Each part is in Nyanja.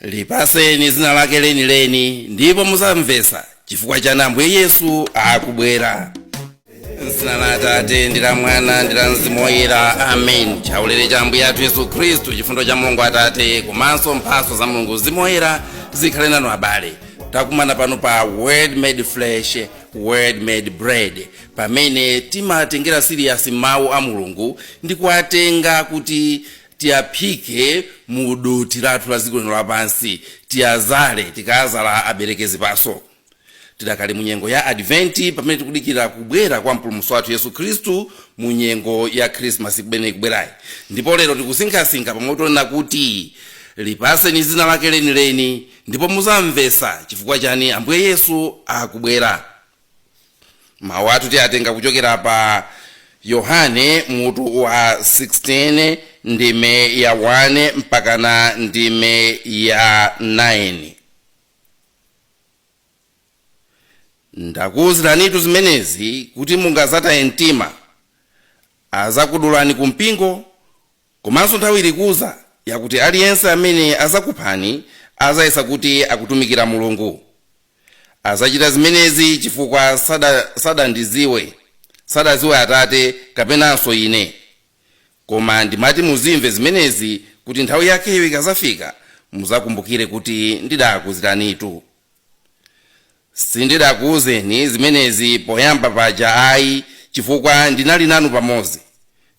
Lipaseni zina lake lenileni ndipo muzamvesa chifukwa chani Ambuye Yesu akubwera. M'dzina la Atate ndi la Mwana ndi la Mzimu Woyera, amen. Chaulere cha Ambuye athu Yesu Khristu, chifundo cha Mulungu Atate komanso mphatso za Mulungu Mzimu Woyera zikhale nanu abale. Takumana pano pa Word Made Flesh, Word Made Bread, pamene timatengera serious mawu a Mulungu ndi kuwatenga kuti tiyaphike mu dothi lathu la dziko lino lapansi, tiyazale, tikazala abereke zipatso. Tidakali mu nyengo ya Adventi pamene tikudikira kubwera kwa Mpulumutsi wathu Yesu Khristu mu nyengo ya Khrisimasi imene ikubwerayi. Ndipo lero tikusinkhasinkha pa mutu onena kuti Lipaseni Zina Lake Lenileni Ndipo Muzamvesa Chifukwa Chani Ambuye Yesu Akubwera. Mawu athu tiyatenga kuchokera pa Yohane mutu wa 16 ndime ya 1 mpakana ndime ya 9. Ndakuwuziranitu zimenezi kuti mungazataye mtima. Azakudulani ku mpingo, komanso nthawi ilikuza yakuti aliyense amene azakuphani azayesa kuti akutumikira Mulungu. Azachita zimenezi chifukwa sadandiziwe, sadaziwe Atate kapenanso ine. Koma ndimati muzimve zimenezi kuti nthawi yakeyo ikazafika muzakumbukire kuti ndidakuuziranitu. Sindidakuuzeni zimenezi poyamba paja ai, chifukwa ndinali nanu pamodzi.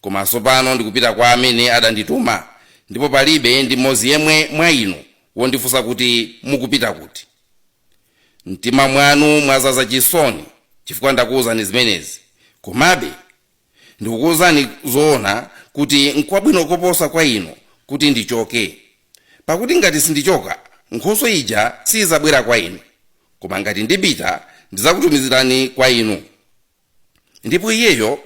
Koma tsopano ndikupita kwa amene adandituma, ndipo palibe ndi mmodzi yemwe mwa inu wondifunsa kuti, Mukupita kuti? M'mtima mwanu mwadzaza chisoni chifukwa ndakuuzani zimenezi. Komabe Ndikukuuzani zoona kuti nkwabwino koposa kwa inu kuti ndichoke. Pakuti ngati sindichoka, Nkhoswe ija siidzabwera kwa inu, koma ngati ndipita, ndidzakutumizirani kwa inu. Ndipo Iyeyo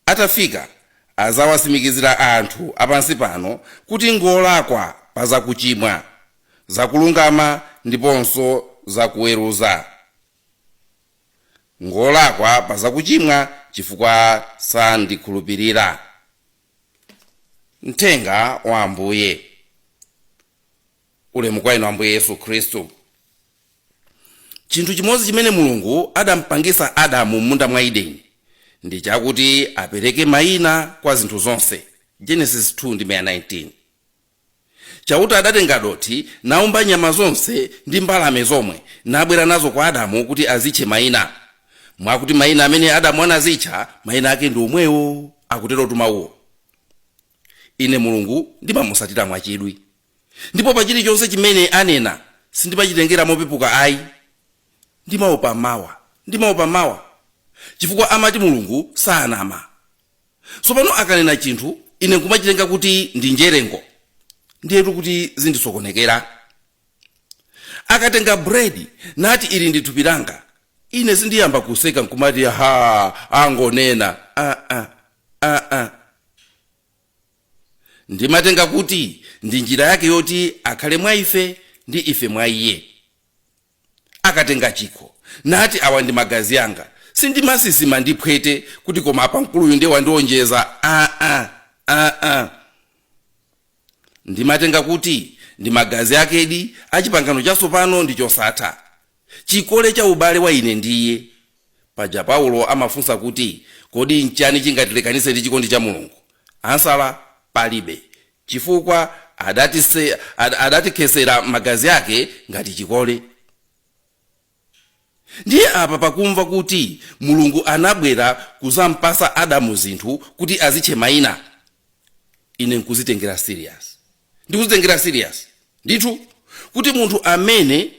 atafika, adzawatsimikizira anthu a pansi pano kuti ngolakwa pa za kuchimwa, za kulungama ndiponso za kuweruza. Ngolakwa pa zakuchimwa chifukwa sandikhulupirira. Mthenga wa Ambuye. Ulemu kwa inu Ambuye Yesu Khristu. Chinthu chimodzi chimene Mulungu adampangisa Adamu m'munda mwa Edeni ndi chakuti apereke mayina kwa zinthu zonse. Genesis 2 ndime ya 19. Chauta adatenga dothi, naumba nyama zonse ndi mbalame zomwe, nabwera nazo kwa Adamu kuti azitche maina. Mwakuti maina amene Adamu anazitcha, maina ake ndi omwewo, akuterotu mawuwo. Ine Mulungu ndimamutsatira mwachidwi, ndipo pa chilichonse chimene anena sindimachitengera mopepuka ai. Ndimaopa mawa, ndimaopa mawa, chifukwa amati Mulungu sanama. Tsopano akanena chinthu ine nkumachitenga kuti ndi njerengo, ndiyetu kuti zindisokonekera. Akatenga bread nati ili ndi thupi langa, ine sindiyamba kuseka nkumati ha angonena aa aa. Ndimatenga kuti ndi njira yake yoti akhale mwa ife ndi ife mwa iye. Akatenga chikho, nati awa ndi magazi anga, sindimasisima ndi phwete kuti koma apa mkuluyu ndiye wandionjeza aa aa. Ndimatenga kuti ndi magazi akedi a chipangano chatsopano ndi chosatha, chikole cha ubale wa ine ndi iye. Paja Paulo amafunsa kuti kodi nchani chingatilekanitse ndi chikondi cha Mulungu? Ansala, palibe. Chifukwa adatikhetsera magazi ake ngati chikole. Ndiye apa pakumva kuti Mulungu anabwera kuzampasa Adamu zinthu kuti azitche maina, ine nkuzitengera serious. Ndikuzitengera serious ndithu kuti munthu amene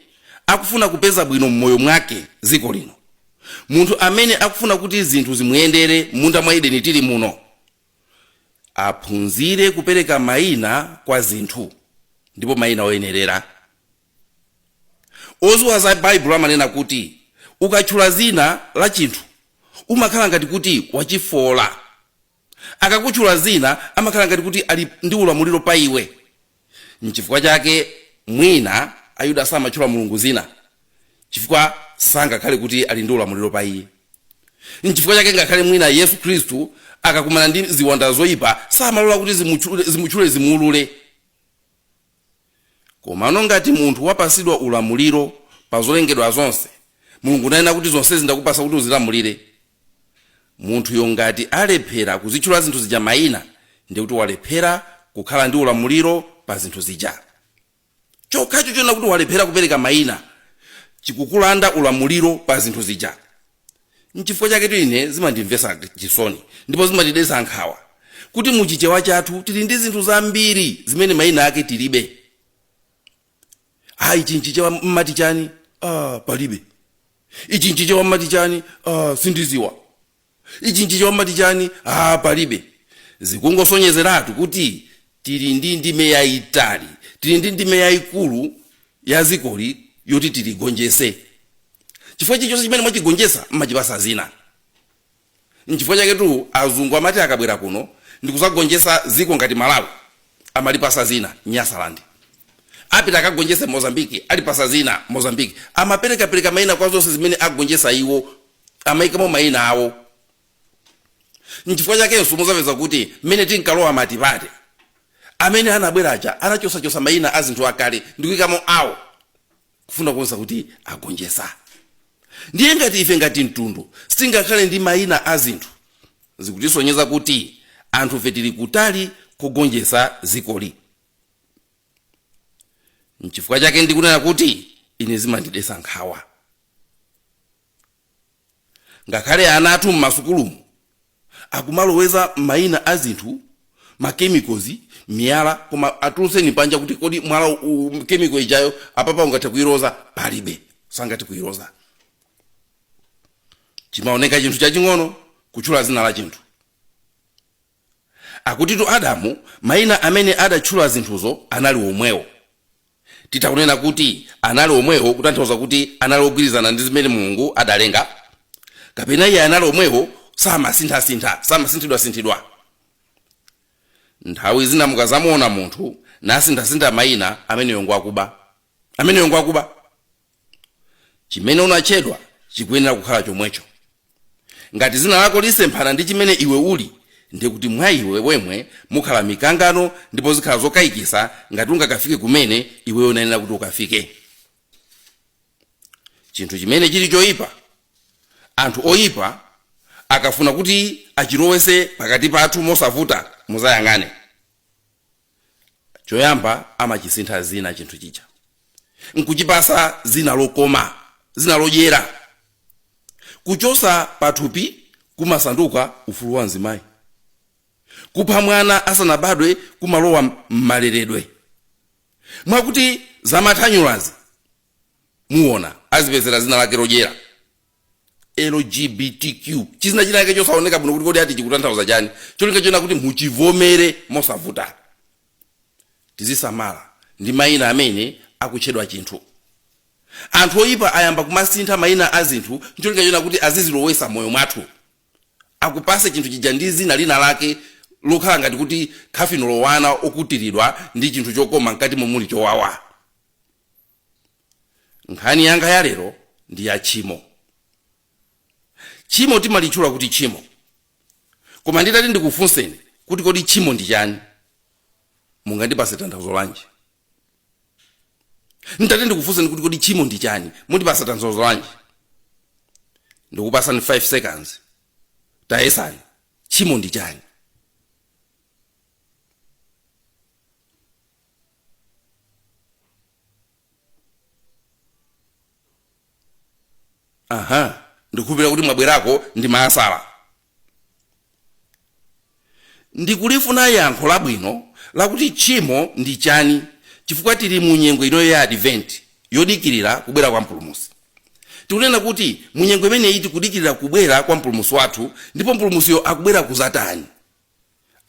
akufuna kupeza bwino mmoyo mwake dziko lino, munthu amene akufuna kuti zinthu zimuyendere m'munda mwa Edeni tili muno, aphunzire kupereka maina kwa zinthu, ndipo maina oyenerera. Odziwa za Baibulo amanena kuti ukatchula zina la chinthu umakhala ngati kuti wachifola. Akakutchula zina amakhala ngati kuti ali ndi ulamuliro pa iwe. Nchifukwa chake mwina Ayuda samatchula Mulungu zina, chifukwa sangakhale kuti ali ndi ulamuliro pa iye. Nchifukwa chake ngakhale mwina Yesu Khristu akakumana ndi ziwanda zoipa samalola kuti zimutchule, zimuulule. Komano ngati munthu wapasidwa ulamuliro pa zolengedwa zonse, Mulungu nanena kuti zonsezi ndakupasa kuti uzilamulire, munthuyo ngati alephera kuzitchula zinthu zija mayina, ndikuti walephera kukhala ndi ulamuliro pa zinthu zija. Chokhacho chonena kuti walephera kupereka mayina chikukulanda ulamuliro pa zinthu zija. Nchifukwa chaketu ine zimandimvetsa chisoni ndipo zimandidetsa nkhawa kuti mu Chichewa chathu tili ndi zinthu zambiri zimene mayina ake tilibe. Ah, ichi nchichewa mmati chani? Ah, palibe. Ichi nchichewa mmati chani? Ah, sindiziwa. Ichi nchichewa mmati chani? Ah, palibe. Zikungosonyezeratu kuti tili ndi ndime yayitali, tili ndi ndime yayikulu ya zikoli yoti tiligonjese, chifukwa chilichonse chimene mwachigonjesa mmachipasa zina. Nchifukwa chaketu azungu amati akabwera kuno ndikuzagonjesa ziko ngati Malawi, amalipasa zina Nyasaland. Apita akagonjese Mozambiki, alipasa zina Mozambiki. Amaperekapereka mayina kwa zonse zimene agonjesa iwo, amayikamo mayina awo. Nchifukwa chakenso muzapeza kuti mmene tinkalowa multiparty, amene anabwera aja anachosachosa mayina a zinthu akale ndikuyikamo awo, kufuna kuonesa kuti agonjesa. Ndiye ngati ife ngati mtundu sitingakhale ndi mayina a zinthu, zikutisonyeza kuti anthufe tili kutali kugonjesa zikoli. Nchifukwa chake ndikunena kuti ine zimandidetsa nkhawa. Ngakhale ana athu mmasukulumu akumaloweza mayina a zinthu, ma chemicals, miyala, koma atulutseni panja kuti kodi mwala chemical ijayo apapa ungathe kuiloza? Palibe, sangathe kuiloza. Chimaoneka chinthu chaching'ono kutchula zina la chinthu. Akutitu Adamu mayina amene adatchula zinthuzo anali omwewo. Titha kunena kuti anali omwewo kutanthauza kuti anali ogwirizana ndi zimene Mulungu adalenga, kapena iye anali omwewo samasinthasintha, samasinthidwasinthidwa. Nthawi zina mukazamuona munthu nasinthasintha mayina, ameneyo ngwakuba, ameneyo ngwakuba. Chimene unatchedwa chikuyenera kukhala chomwecho. Ngati zina lako lisemphana ndi chimene iwe uli, ndiye kuti mwa iwe wemwe mukhala mikangano ndipo zikhala zokayikisa ngati ungakafike kumene iweyo unayenera kuti ukafike. Chinthu chimene chili choyipa, anthu oyipa akafuna kuti achilowese pakati pathu mosavuta, muzayang'ane. Choyamba amachisintha zina chinthu chija nkuchipasa zina lokoma, zina lodyera. Kuchosa pathupi kumasanduka ufulu wa mzimayi. Kupha mwana asanabadwe kumalowa mmaleredwe. Mwakuti zamathanyulazi muona azipezera zina lake lodyera, LGBTQ, chizina china chake chosaoneka bwino kuti kodi ati chikutanthauza chani, cholinga chona kuti muchivomere mosavuta. Tizisamala ndi mayina amene akutchedwa chinthu. Anthu oyipa ayamba kumasintha mayina a zinthu ncholinga chona kuti azizilowesa moyo mwathu, akupase chinthu chija ndi zina lina lake lokhala ngati kuti khafino lowana okutiridwa ndi chinthu chokoma mkati momuli chowawa. Nkhani yanga ya lero ndi ya tchimo. Tchimo timalitchula kuti tchimo, koma nditati ndikufunseni kuti kodi tchimo ndi chani, mungandipase tanthauzo lanji? Nditati ndikufunseni kuti kodi tchimo ndi chani, mundipasa tanthauzo lanji? Ndikupasani 5 seconds, tayesani, tchimo ndi chani? Aha, ndikukhulupirira kuti mwabwerako ndi maasala. Ndikulifuna yankho labwino lakuti tchimo ndi chani, chifukwa tili mu nyengo inoyo ya Advent yodikirira kubwera kwa Mpulumutsi. Tikunena kuti mu nyengo imeneyi tikudikirira kubwera kwa Mpulumutsi wathu, ndipo Mpulumutsiyo akubwera kuzatani?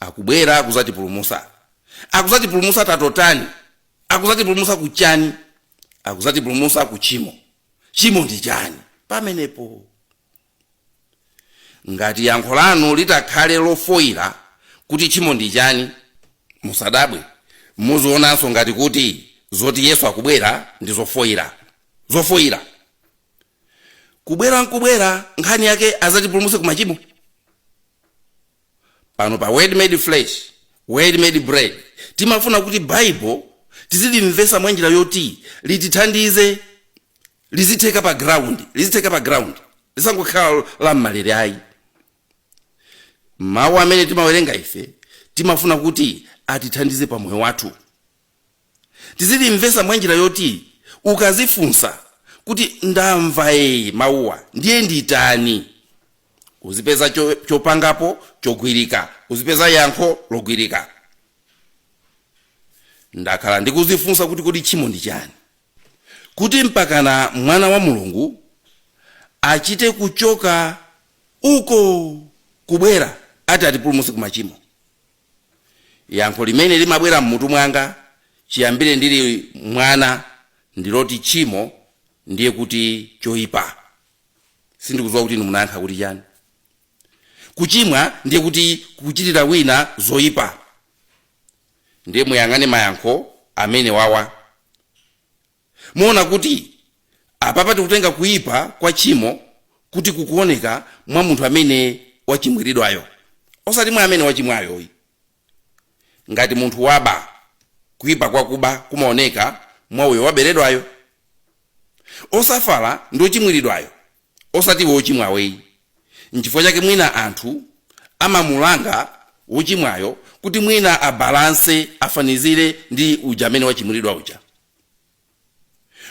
Akubwera kuzatipulumutsa. Akuzatipulumutsa tatotani? Akuzatipulumutsa ku chani? Akuzatipulumutsa ku tchimo. Tchimo ndi chani pamenepo? Ngati yankho lanu litakhale lofoyira kuti tchimo ndi chani, musadabwe, muzionanso ngati kuti zoti Yesu akubwera ndi zofoyira. Zofoyira. Kubwera nkubwera, nkhani yake azatipulumutse ku machimo. Pano pa Word Made Flesh, Word Made Bread, timafuna kuti Bible Tizilimvesa mwa njira yoti litithandize, lizitheka pa ground, lizitheka pa ground, lisangokhala la mmalere ayi. Mawu amene timawerenga ife timafuna kuti atithandize pa moyo wathu. Tizilimvesa mwa njira yoti ukazifunsa kuti ndamva ee mawuwa, ndiye nditani, uzipeza chopangapo chogwirika, uzipeza yankho logwirika. Ndakhala ndikuzifunsa kuti kodi tchimo ndi chani, kuti mpakana mwana wa Mulungu achite kuchoka uko kubwera ati atipulumutse kumachimo? Yankho limene limabwera mmutu mwanga chiyambire ndili mwana ndiloti tchimo ndiye kuti choyipa. Sindikudziwa kuti inu munayankha kuti chani. Kuchimwa ndiye kuti kuchitira wina zoyipa. Ndiye muyang'ane mayankho amene wawa, muona kuti apapa tikutenga kuyipa kwa tchimo kuti kukuoneka mwa munthu amene wachimwiridwayo, osati mwa amene wachimwayoyi. Ngati munthu waba, kuyipa kwa kuba kumaoneka mwa uyo waberedwayo. Osafala ndi ochimwiridwayo, osati iwe wochimwaweyi. Nchifukwa chake mwina anthu amamulanga wochimwayo kuti mwina abalanse, afanizire ndi uja amene wachimwiridwa uja.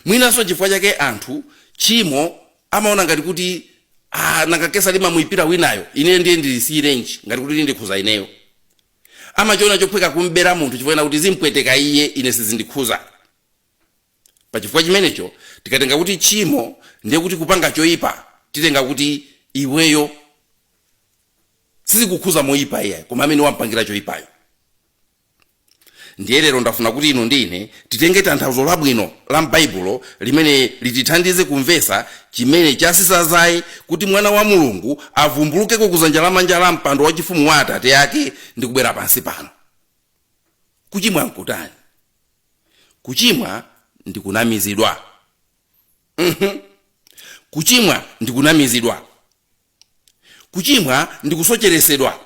Mwinanso chifukwa chake anthu tchimo amaona ngati kuti nanga kesa limamuyipira winayo, ine ndiye ndilisiyirenji ngati kuti lindikhuza ineyo. Amachiona chophweka kumbera munthu chifukwa kuti zimpweteka iye, ine sizindikhuza. Pachifukwa chimenecho tikatenga kuti tchimo ndiye kuti kupanga choyipa, titenga kuti iweyo sizikukhuza moyipa iyayi, koma amene wampangira choyipayo. Ndiye lero ndafuna kuti inu ndi ine titenge tanthauzo labwino la m'Baibulo limene litithandize kumvetsa chimene chasisazayi kuti mwana wa Mulungu avumbulukeko kuzanja lamanja la mpando wachifumu wa Atate ake ndi kubwera pansi pano. Kuchimwa nkutani? Kuchimwa ndi kunamizidwa. Kuchimwa ndi kunamizidwa. Kuchimwa ndi kusocheresedwa.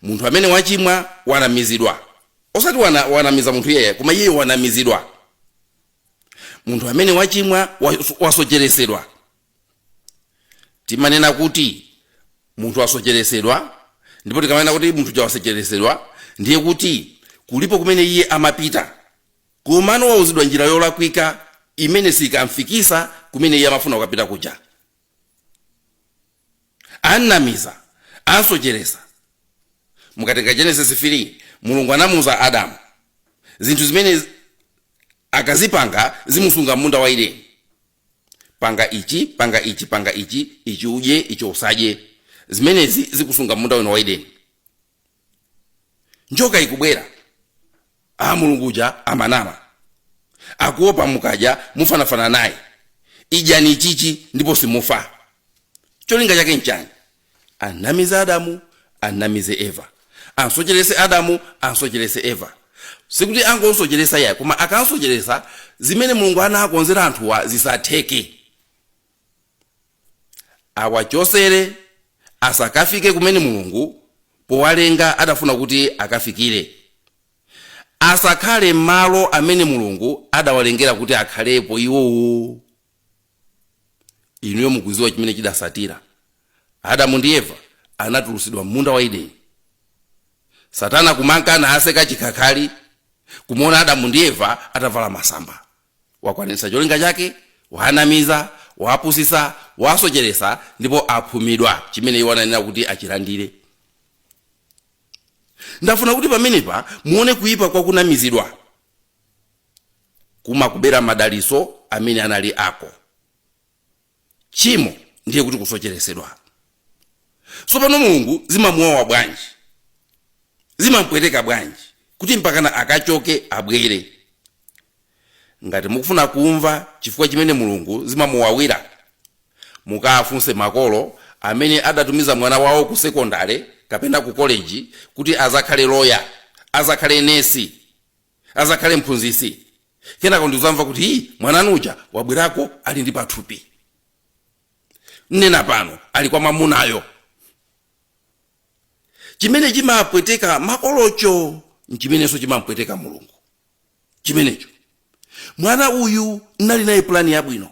Munthu amene wachimwa wanamizidwa, osati wanamiza munthu yeye, koma iye wanamizidwa. Munthu amene wachimwa wasocheresedwa. Timanena kuti munthu wasocheresedwa, ndipo tikamanena kuti munthu wasocheresedwa ndiye kuti kulipo kumene iye amapita, komano wauzidwa njira yolakwika imene sikamfikisa kumene iye amafuna kukapita kuja. Anamiza, ansocheresa. Mukatenga Genesis 3, Mulungu anamuuza Adamu zinthu zimene akazipanga zimusunga munda wa Edeni. Panga ichi, panga ichi, panga ichi, ichi udye, ichi usadye, zimenezi zikusunga munda wino wa Edeni. Njoka ikubwera, Mulungu uja amanama, akuopa mukadya mufanafana naye, idyani ichichi ndipo simufa. Cholinga chake nchani? Anamize Adamu, anamize Eva, ansocherese Adamu, ansocherese Eva. Sikuti angosocheresa iyayi, koma akansocheresa zimene Mulungu anakonzera anthuwa zisatheke, awachosere asakafike kumene Mulungu powalenga adafuna kuti akafikire, asakhale malo amene Mulungu adawalengera kuti akhalepo iwowo. Inuyo mukuziwa chimene chidasatira. Adamu ndi Eva anatulusidwa m'munda wa Edeni. Satana kumanka naaseka chikhakhali kumuona Adamu ndi Eva atavala masamba. Wakwanitsa cholinga chake, waanamiza, wapusisa, wasocheresa, ndipo aphumidwa chimene iwo ananena kuti achilandire. Ndafuna kuti pamenepa muone kuyipa kwa kunamizidwa kumakubera madaliso amene anali ako. Tchimo ndiye kuti kusocheresedwa. Tsopano Mulungu zimamuwawa bwanji, zimampweteka bwanji kuti mpakana akachoke abwere? Ngati mukufuna kumva chifukwa chimene Mulungu zimamuwawira, mukafunse makolo amene adatumiza mwana wawo ku sekondale kapena ku koleji kuti azakhale loya, azakhale nesi, azakhale mphunzitsi. Kenako ndikuzamva kuti hii, mwana uja wabwerako ali ndi pathupi, nena pano ali kwa mwamunayo. Chimene chimapweteka makolocho nchimenenso chimampweteka Mulungu. Chimenecho mwana uyu nali naye pulani yabwino,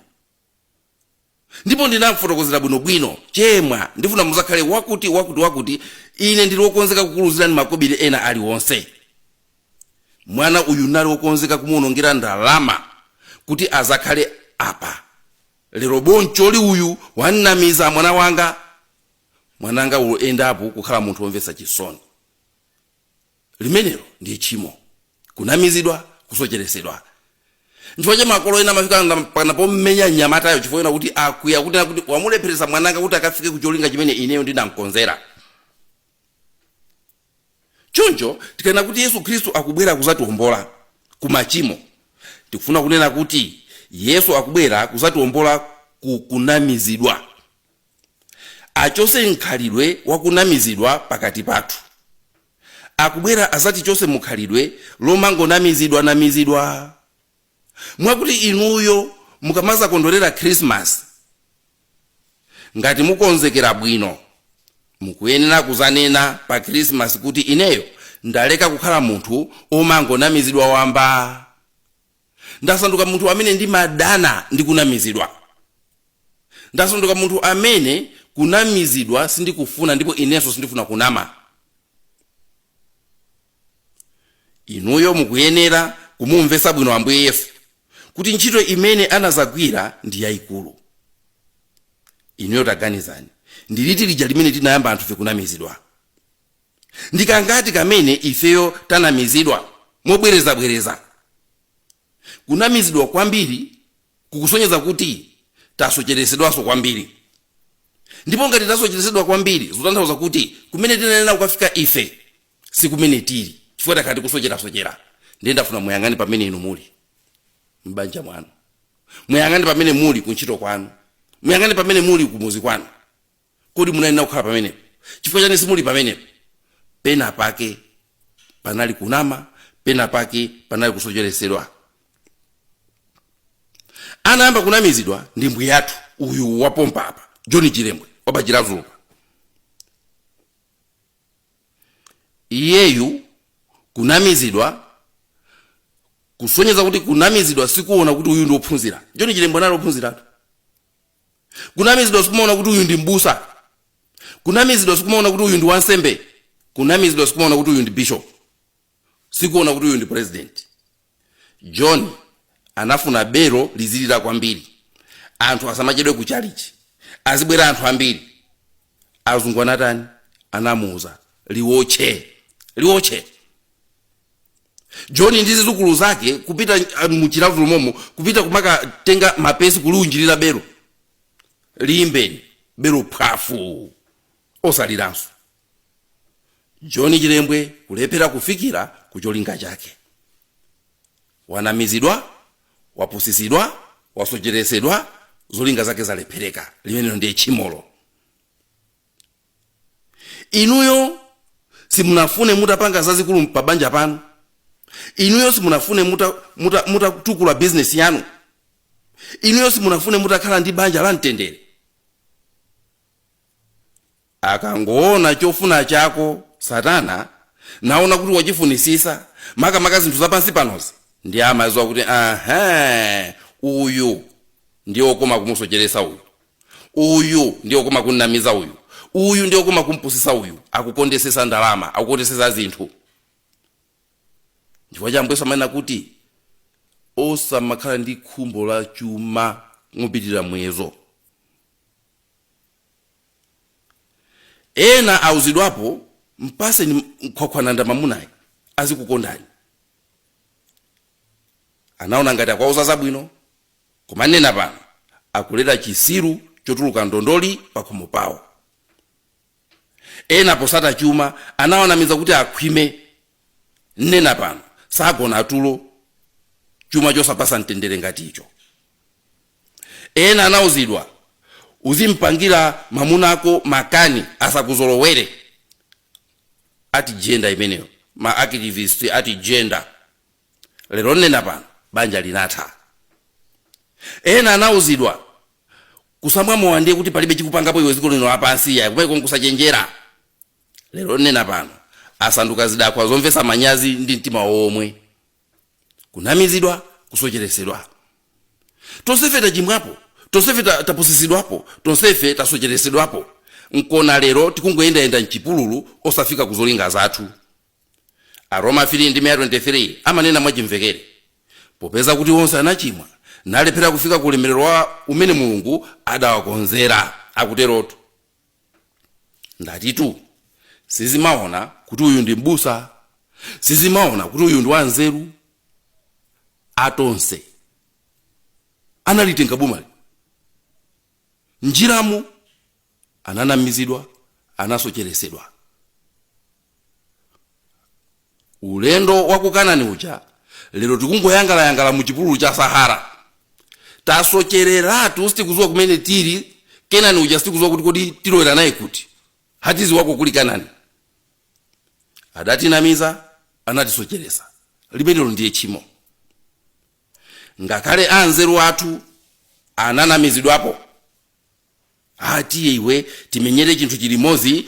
ndipo ndinamfotokozera bwinobwino, chemwa ndifuna muzakhale wakuti wakuti wakuti, ine ndili wokonzeka kukuluzirani makobiri ena aliwonse. Mwana uyu nali wokonzeka kumuwonongera ndalama kuti azakhale apa. Lero boncholi uyu wannamiza mwana wanga. Mwananga uyu endapo kukhala munthu womvetsa chisoni. Limenelo ndiye tchimo, kunamizidwa, kusocheresedwa. Nchifukwa cha makolo ena amafika pakana pomenya mnyamatayo, chifukwa ena kuti akwiya kuti kuti wamulepheresa mwananga kuti akafike kucholinga chimene ineyo ndinamkonzera. Choncho tikanena kuti Yesu Khristu akubwera kuzatiwombola ku machimo, tikufuna kunena kuti Yesu akubwera kuzatiwombola ku kunamizidwa, achose mkhalidwe wakunamizidwa pakati pathu. Akubwera azatichose mukhalidwe lomangonamizidwa namizidwa, mwakuti inuyo mukamazakondwerera Khrisimasi, ngati mukonzekera bwino, mukuyenera kuzanena pa Khrisimasi kuti ineyo ndaleka kukhala munthu omangonamizidwa wamba, ndasanduka munthu amene ndimadana ndi kunamizidwa, ndasanduka munthu amene kunamizidwa sindikufuna, ndipo inenso sindifuna kunama. Inuyo mukuyenera kumumvetsa bwino Ambuye Yesu kuti ntchito imene anazagwira ndi yayikulu. Inuyo taganizani, ndi liti lija limene tinayamba anthufe kunamizidwa? Ndikangati kamene ifeyo tanamizidwa mobwerezabwereza? Kunamizidwa kwambiri kukusonyeza kuti tasocheresedwanso kwambiri, ndipo ngati tasocheresedwa kwambiri, zikutanthauza kuti kumene tinayenera kukafika ife si kumene tili, chifukwa takhala tikusocherasochera. Ndiye ndafuna muyang'ane pamene inu muli m'banja mwanu, muyang'ane pamene muli kuntchito kwanu, muyang'ane pamene muli kumuzi kwanu. Kodi munayenera kukhala pamenepo? Chifukwa chani simuli pamenepo? Pena pake panali kunama, pena pake panali kusocheresedwa. Anayamba kunamizidwa ndi mbwiyathu uyu wapompa apa, John Chilembwe wapachiradzulu. Iyeyu kunamizidwa kusonyeza kuti kunamizidwa sikuona kuti uyu ndi wophunzira. John Chilembwe anali wophunziratu. Kunamizidwa sikumaona kuti uyu ndi mbusa. Kunamizidwa sikumaona kuti uyu ndi wansembe. Kunamizidwa sikumaona kuti uyu ndi bishop. Sikuona kuti uyu ndi president. John anafuna belo lizilira kwambiri, anthu asamachedwe ku chalichi, azibwera anthu ambiri. Azungu anatani? Anamuuza, liwotche, liwotche. John ndi zizukulu zake kupita muchiradzulu momo, kupita kumakatenga mapesi kuliunjirira belo, liimbeni belo, phwafu, osaliranso. John Chilembwe kulephera kufikira kucholinga chake. Wanamizidwa, wapusisidwa, wasocheresedwa, zolinga zake zalephereka. Limenelo ndiye tchimolo. Inuyo simunafune mutapanga zazikulu pabanja panu. Inuyo simunafune mutatukula bizinesi yanu. Inuyo simunafune mutakhala ndi banja la mtendere. Akangoona chofuna chako Satana, naona kuti wachifunisisa, makamaka zinthu zapansi panozi, ndi amaziwa kuti aha, uyu ndiye okoma kumusocheresa uyu, uyu ndiye okoma kunnamiza uyu, uyu ndiye okoma kumpusisa uyu, akukondesesa ndalama, akukondesesa zinthu. Chifukwa cha Ambuye amanena kuti osamakhala ndi khumbo la chuma mopitirira muyezo. Ena auzidwapo, mpaseni nkhwakhwananda mamunayi azikukondani. Anaona ngati akuwauza zabwino, koma nena pano akulera chisiru chotuluka ndondoli pakhomo pawo. Ena posata chuma anawanamiza kuti akhwime, nena pano sagona tulo, chuma chosapasa mtendere ngati icho. Ena anauzidwa, uzimpangira mamunako makani asakuzolowere, ati gender imeneyo, ma activist ati gender. Lero nena pano banja linatha. Ena anauzidwa, kusamwa mowa ndiye kuti palibe chikupangapo iwe dziko lino lapansi, ya kumaiko nkusachenjera. Lero nena pano asanduka zidakwa zomvetsa manyazi ndi mtima womwe. Kunamizidwa, kusocheresedwa. Tonsefe tachimwapo, tonsefe tapusisidwapo, tonsefe tasocheresedwapo. Nkona lero tikungoyendayenda mchipululu osafika kuzolinga zathu. Aroma 3 ndi 23 amanena mwachimvekere, popeza kuti onse anachimwa nalephera kufika ku ulemerero wa umene Mulungu adawakonzera, akuterotu. Ndatitu sizimaona kuti uyu ndi mbusa, sizimaona kuti uyu ndi wanzeru. Atonse analitenga bomali njiramu, ananamizidwa, anasocheresedwa. Ulendo wa ku Kanani uja lero tikungoyangalayangala mu chipululu cha Sahara. Tasochereratu, sitikuziwa kumene tili. Kenani uja sitikuziwa kuti kodi tilowera naye kuti, hatiziwako kuli Kanani. Adatinamiza, anatisocheresa. Limenelo ndiye tchimo. Ngakhale anzeru athu ananamizidwapo. Atiye iwe timenyere chinthu chilimozi,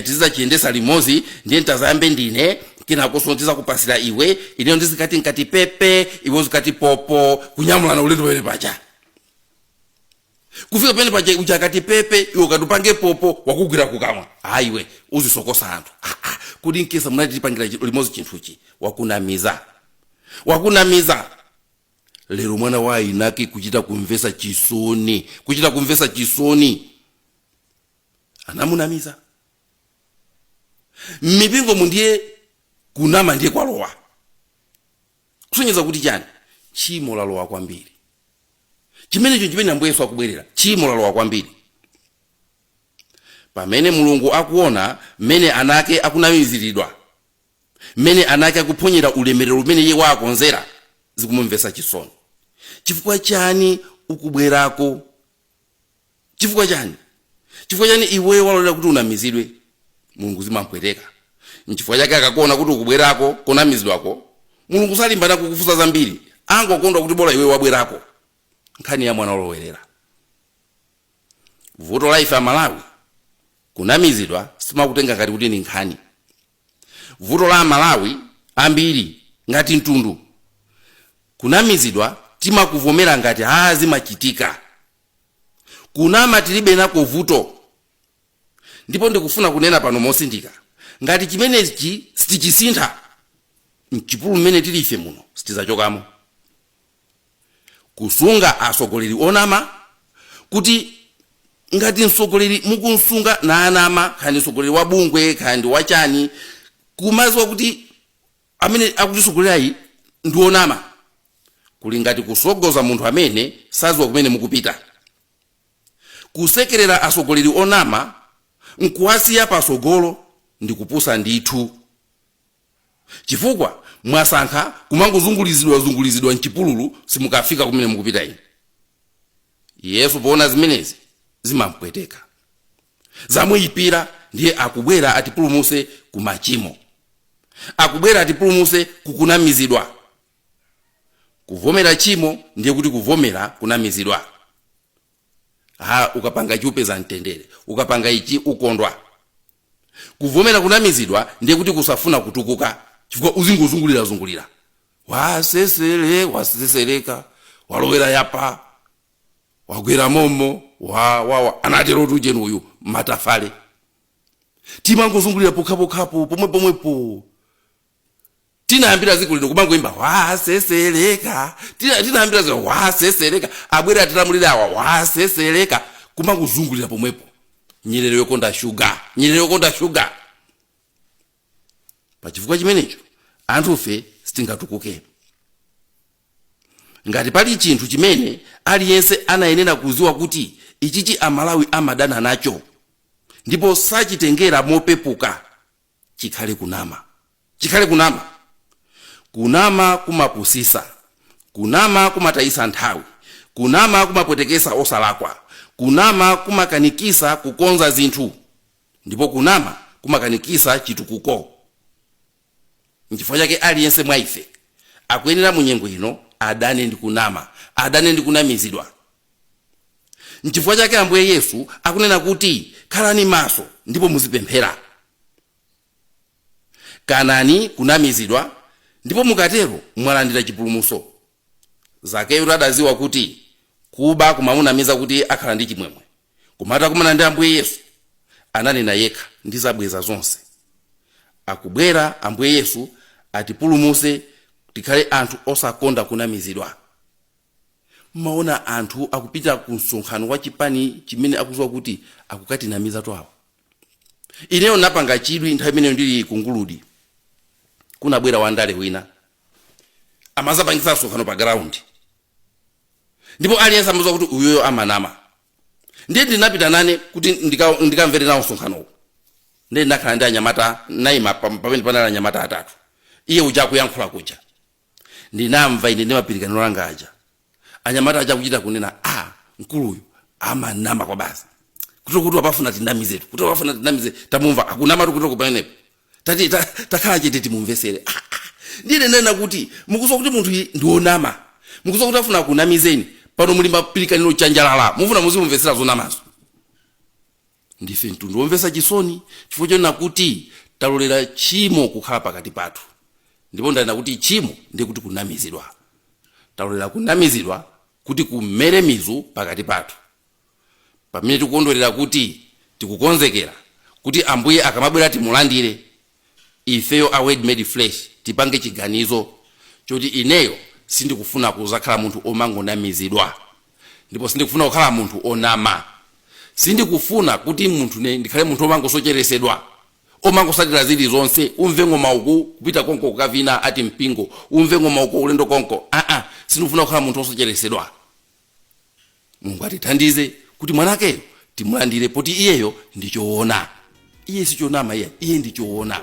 tizidzachiyendesa limodzi, ndiye ntazayambe ndine, kenakonso ndizakupasira iwe, ineyo ndizikati nkati pepe, iwe uzikati popo, kunyamulana ulendo pamene paja. Kufika pamene paja, uja akati pepe, iwe ukati upange popo, wakugwira kukamwa. Ayiwe uzisokosa anthu. Ah, ah, kodi nkesa munati tipangira limodzi chinthuchi? Wakunamiza, wakunamiza. Lero mwana wa ainake kuchita kumvesa chisoni, kuchita kumvesa chisoni, anamunamiza. Mmipingo mundiye kunama ndiye kwalowa, kusonyeza kuti chani? Tchimo lalowa kwambiri. Chimenecho chimene Ambuye Yesu akubwerera, tchimo lalowa kwambiri. Pamene Mulungu akuona mmene anake akunamiziridwa, mmene anake akuphonyera ulemerero umene iye waakonzera, zikumumvesa chisoni. Chifukwa chani ukubwerako? Chifukwa chani? Chifukwa chani iweyo walolera kuti unamizidwe? Mulungu zimampweteka. Nchifukwa chake akakuona kuti ukubwerako konamizidwako, Mulungu salimbana kukufunsa zambiri, angokondwa kuti bola iwe wabwerako. Nkhani ya mwana olowerera. Vuto la ife Amalawi, kunamizidwa simakutenga ngati kuti ni nkhani. Vuto la Amalawi ambiri ngati mtundu, kunamizidwa timakuvomera ngati haa, zimachitika. Kunama tilibe nako vuto. Ndipo ndikufuna kunena pano mosindika, ngati chimenechi sitichisintha, mchipululu mmene tili ife muno sitizachokamo. Kusunga atsogoleri onama, kuti ngati mtsogoleri mukunsunga naanama, kaya ndi mtsogoleri wa bungwe, kaya ndi wachani, kumaziwa kuti amene akutisogolerayi ndi onama, kuli ngati kusogoza munthu amene saziwa kumene mukupita. Kusekerera atsogoleri onama nkuwasiya pasogolo ndi kupusa ndithu, chifukwa mwasankha kumangozungulizidwa zungulizidwa mchipululu, simukafika kumene mukupita inu. Yesu poona zimenezi zimampweteka, zamuyipira, ndiye akubwera atipulumuse ku machimo, akubwera atipulumuse kukunamizidwa. Kuvomera tchimo ndiye kuti kuvomera kunamizidwa. Ha, ukapanga ichi upeza mtendere, ukapanga ichi ukondwa. Kuvomera kunamizidwa ndiye kuti kusafuna kutukuka, chifukwa uzingozungulira zungulira, wasesele waseseleka, walowera yapa, wagwera momo, wa wa wa anatero tujeni uyu matafale. Timangozungulira pokhapokhapo pomwe pomwepo tinayambira dziko lino, kumangoimba waseseleka. Tinayambira zino waseseleka, abwere atilamulire awa, waseseleka, kumangozungulira pomwepo. Nyerere yokonda shuga, nyerere yokonda shuga. Pachifukwa chimenecho anthufe sitingatukuke. Ngati pali chinthu chimene aliyense anayenera kuziwa kuti ichichi Amalawi amadana nacho ndipo sachitengera mopepuka, chikhale kunama, chikhale kunama. Kunama kumapusisa, kunama kumatayisa nthawi, kunama kumapwetekesa osalakwa, kunama kumakanikisa kukonza zinthu, ndipo kunama kumakanikisa chitukuko. Nchifukwa chake aliyense mwa ife akuyenera mu nyengo ino adane ndi kunama, adane ndi kunamizidwa. Nchifukwa chake Ambuye Yesu akunena kuti khalani maso ndipo muzipemphera. Kanani kunamizidwa. Ndipo mukatero mwalandira chipulumutso. Zakeyo adaziwa kuti kuba kumamunamiza kuti akhala ndi chimwemwe, koma atakumana ndi Ambuye Yesu ananena yekha, ndizabweza zonse. Akubwera Ambuye Yesu atipulumuse, tikhale anthu osakonda kunamizidwa. Mmaona anthu akupita ku msonkhano wa chipani chimene akuziwa kuti akukatinamiza twawo. Ineyo napanga chidwi nthawi imeneyo ndili ku Nguludi, kunabwera wandale wina amazapangisa msonkhano pa ground, ndipo aliyense amaziwa kuti uyuyo amanama. Ndiye ndinapita nane kuti ndikamvere nawo msonkhanowo. Ndiye ndinakhala ndi anyamata, naima pamene panali anyamata atatu. Iye uja akuyankhula kuja, ndinamva ine ndi mapirikaniro anga aja, anyamata aja akuchita kunena, "A mkuluyu amanama kwa basi, kuti apafuna tinamizetu, kuti apafuna tinamize, tamumva akunama kuti pamenepo tati takhala chete timumvesere." Ah, ah. Ndiye nena kuti mukuziwa kuti munthu iyi ndi wonama, mukuziwa kuti afuna kunamizeni, pano muli mapirikaniro chanjalala, mufuna muzimumvesera zonamazo. Ndife mtundu womvetsa chisoni chifukwa chonena kuti talolera tchimo kukhala pakati pathu. Ndipo ndanena kuti tchimo ndiye kuti kunamizidwa. Talolera kunamizidwa kuti kumere mizu pakati pathu, pamene tikukondwerera kuti tikukonzekera kuti Ambuye akamabwera timulandire. Ifeyo a Word Made Flesh tipange chiganizo choti ineyo sindikufuna kuzakhala munthu omangonamizidwa, ndipo sindikufuna kukhala munthu onama. Sindikufuna kuti munthu ne ndikhale munthu omangosocheresedwa, omangosatira zilizonse, umve ng'oma uku, kupita konko kukavina ati mpingo, umve ng'oma uku, ulendo konko. Aa, sindikufuna kukhala munthu osocheresedwa. Mulungu atithandize kuti mwanakeyo timulandire, poti iyeyo ndi choona. Iye sichonama, iye ndi choona.